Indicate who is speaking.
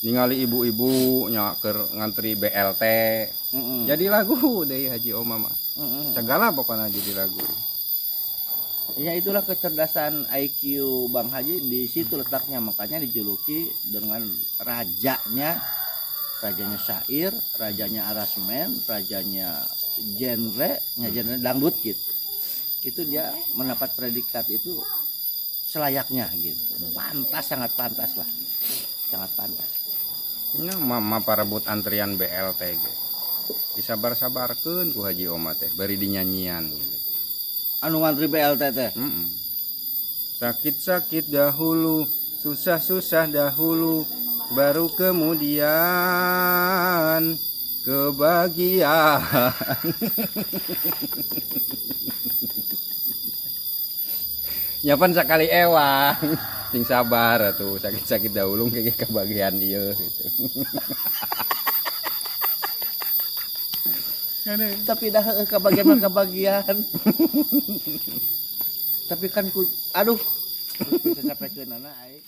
Speaker 1: Ningali ibu-ibu nya keur ngantri BLT. Jadi lagu deui Haji Oma mah. Segala pokoknya jadi lagu.
Speaker 2: Ya itulah kecerdasan IQ Bang Haji, di situ letaknya, makanya dijuluki dengan rajanya, rajanya syair, rajanya aransemen, rajanya genre, ya genre dangdut gitu. Itu dia mendapat predikat itu selayaknya gitu. Pantas, sangat pantas lah. Sangat pantas.
Speaker 1: Nya mama parebut antrian BLT ge. Disabar-sabarkeun ku Haji Oma teh bari dinyanyian gitu.
Speaker 2: Anu ngantri BLT teh.
Speaker 1: Sakit-sakit dahulu, susah-susah dahulu, baru kemudian kebahagiaan. Nyapan sekali ewang, sing sabar atuh, sakit-sakit dahulu kayak kebahagiaan ieu gitu.
Speaker 2: Tapi dah kebagian mah kebagian. Tapi kan ku, aduh, bisa sampai ke nana aing.